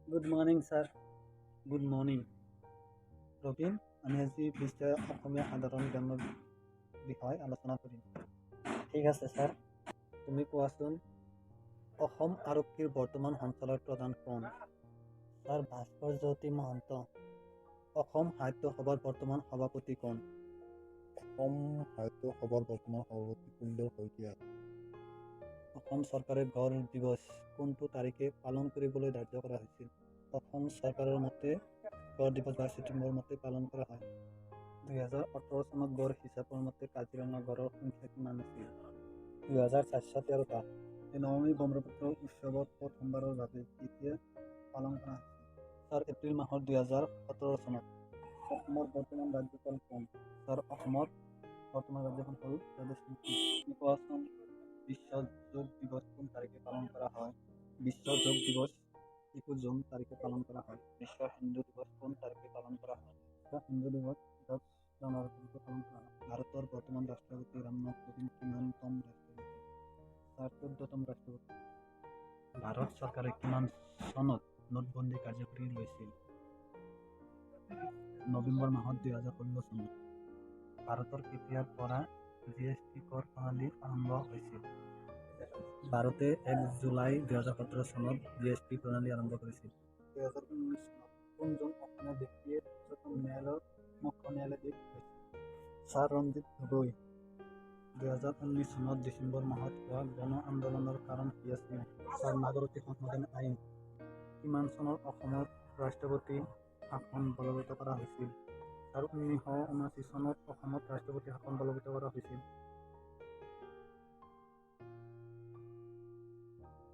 Good morning sir. Good morning Rabin. আমি আজি বিছটা অসমীয়া সাধাৰণ জ্ঞানৰ বিষয়ে আলোচনা কৰিম। ঠিক আছে ছাৰ। তুমি কোৱাচোন, অসম আৰক্ষীৰ বৰ্তমান সঞ্চালক প্ৰধান কোন? ছাৰ, ভাস্কৰ জ্যোতি মহন্ত। অসম সাহিত্য সভাৰ বৰ্তমান সভাপতি কোন? অসম সাহিত্য সভাৰ বৰ্তমান সভাপতি কুন্দৰ শইকীয়া। অসম চৰকাৰে গড় দিৱস কোনটো তাৰিখে পালন কৰিবলৈ ধাৰ্য কৰা হৈছিল? অসম চৰকাৰৰ মতে গড় দিৱস 12 ছেপ্টেম্বৰ মতে পালন কৰা হয়। 2018 চনত গড় হিচাপৰ মতে কাজিৰঙা গড়ৰ সংখ্যা কিমান আছিল? 2413টা। নৱমী ব্ৰহ্মপুত্ৰ উৎসৱত প্ৰথমবাৰৰ বাবে কেতিয়া পালন কৰা হৈছিল? ছাৰ, এপ্ৰিল মাহৰ 2017 চনত। অসমৰ বৰ্তমান ৰাজ্যপাল কোন? ছাৰ, অসমৰ বৰ্তমান ৰাজ্যপাল হ'ল জগদীশ মুখী। তুমি কোৱাচোন, বিশ্ব যোগ দিৱস কোন তাৰিখে পালন কৰা হয়? বিশ্ব যোগ দিৱস 21 জুন তাৰিখে পালন কৰা হয়। বিশ্ব হিন্দু দিৱস কোন তাৰিখে পালন কৰা হয়? বিশ্ব হিন্দু দিৱস 10 জানুৱাৰী তাৰিখে পালন কৰা হয়। ভাৰতৰ বৰ্তমান ৰাষ্ট্ৰপতি ৰামনাথ কোবিন্দ কিমানতম ৰাষ্ট্ৰপতি? ছাৰ, 14তম ৰাষ্ট্ৰপতি। ভাৰত চৰকাৰে কিমান চনত নোটবন্দী কাৰ্যকৰী লৈছিল? নৱেম্বৰ মাহত 2016 চনত। ভাৰতৰ কেতিয়াৰ পৰা জিএছটি কৰ প্ৰণালী আৰম্ভ হৈছিল? ভাৰতে 1 জুলাই 2017 চনত জিএছটি প্ৰণালী আৰম্ভ কৰিছিল। 2019 চনত কোনজন অসমীয়া ব্যক্তিয়ে উচ্চতম ন্যায়ালয়ৰ মুখ্য ন্যায়াধীশ হৈছিল? ছাৰ, ৰঞ্জিত গগৈ। 2019 চনত ডিচেম্বৰ মাহত হোৱা গণ আন্দোলনৰ কাৰণ কি আছিল? ছাৰ, নাগৰিকত্ব সংশোধন আইন। কিমান চনত অসমত ৰাষ্ট্ৰপতি শাসন বলবৎ কৰা হৈছিল? ছাৰ, 1979 চনত অসমত ৰাষ্ট্ৰপতি শাসন বলবৎ কৰা হৈছিল।